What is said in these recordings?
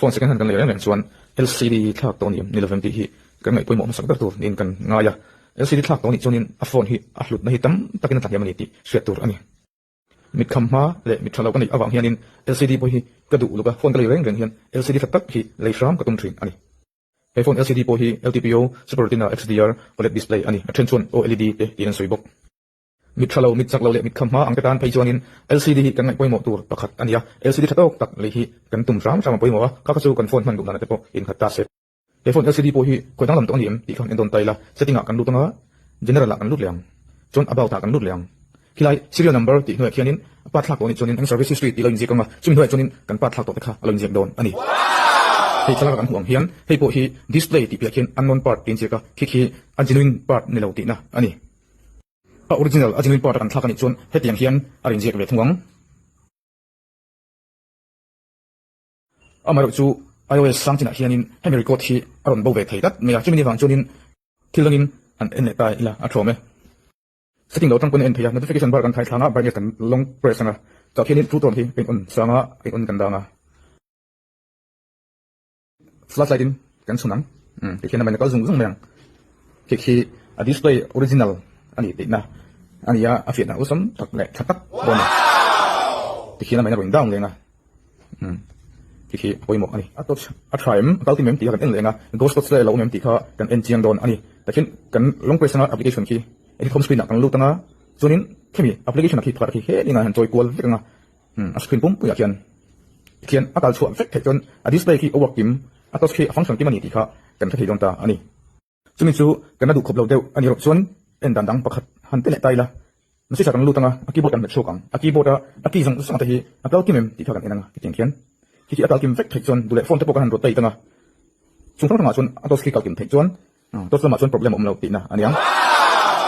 Phone second hand kan lei reng reng chuan LCD thlak tawh ni ni lovem tih hi kan ngaih pawimawh hmasak ber tur niin kan ngai a. LCD thlak tawh nih chuanin a phone hi a hlutna hi tam takin a tlahniam a ni tih hriat tur a ni. Mitkham hma leh mit tha lo ka neih avang hianin LCD pawh hi ka duh uluk a, phone ka lei reng reng hian LCD tha tak hi lei hram ka tum thin a ni. He phone LCD pawh hi LTPO Super Retina XDR OLED display a ni, a then chuan OLED te tiin an sawi bawk. Mit tha lo, mit chak lo leh mit kham hma ang te tan phei chuanin LCD hi kan ngaih pawimawh tur pakhat a ni a, LCD tha tawk tak lei hi kan tum hram hram a pawimawh a, kha kha chu kan phone hman duh danah te pawh innghat ta se. He phone LCD pawh hi khawi danglam tawh a ni em tih kha han en dawn ta ila, setting ah kan lut anga general ah kan lut leh ang, chuan about ah kan lut leh ang. Khilai serial number tih hnuaiah khianin a part thlak tawh anih chuanin eng service history tih lo inziak anga chumi hnuaiah chuanin kan part thlak tawh te kha a lo inziak dawn a ni. Hei thlalak ah kan hmuh ang hian hei pawh hi display tih piah khian unknown part tih inziak a, khi khi a genuine part ni lo tihna a ni. A original a genuine part a kan thlak anih chuan hetiang hian a rawn inziak ve thung ang. Amaherawhchu iOS sang chinah hianin hemi record hi a rawn bo ve thei tlat mai a, chumi ni vang chuanin thil dangin han en leh ta ila a thawm e. Setting lo atang pawn a en thei a, notification bar kan thai thlang a, brightness kan long press ang a, chah khianin true tone hi a in on sang a, a in on kan dang a. Flashlight in kan chhun ang, umm tikhian a main a kal zung zung mai ang. Khi khi a display original a nih tihna a ni a, a fiahna awlsam tak leh tha tak pawh a ni. Tikhian a main a rawn down leng a, umm khi khi a pawimawh a ni. A touch a tha em, a kal kim em tih kha kan en leng a, ghost touch le a lo awm em tih kha kan en chiang dawn a ni. Takhin kan long press anga application khi edit home screen ah kan lut anga, chuanin khemi application ah khi pakhat khi helin a han chawi kual vek anga. A screen pumpuiah khian tikhian a kal chhuah vek theih chuan a display khi a work kim, a touch khi a function kim a ni tih kha kan hre thei dawn ta a ni. Chumi chu kan la duh khawp lo deuh a ni rawh chuan en dan dang pakhat han ti leh ta ila, message ah kan lut anga a keyboard kan hmet chhuak ang, a keyboard a a key zawng zawng te hi a kal kim em tih kha kan en anga hetiang khian khi khi a kal kim vek theih chuan duh leh phone te pawh kan han rotate anga chung hrang hrangah chuan a touch khi kal kim theih chuan touch lamah chuan problem a awm lo tihna a ni ang.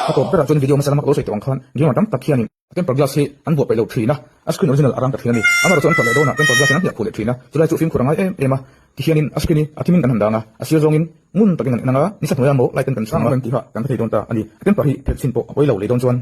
A tawp berah chuan video hmasa lama ka lo sawi tawh ang khan gamer tam tak hianin Temper glass hi an buah peih lo thin a, a screen original a rang ta thin a ni. Amaherawhchu an hralh leh dawnah temper glass in an hliah khuh leh thin a, chulai chu fimkhur a ngai em em a. Tihianin a screen hi a thimin kan han dang a, a sir zawngin ngun takin kan en ang a, nisa hnuaiah maw light ten kan chhang ang tih kha kan hre thei dawn ta a ni. A temper hi phelh chhin pawh a pawi lo lei dawn chuan.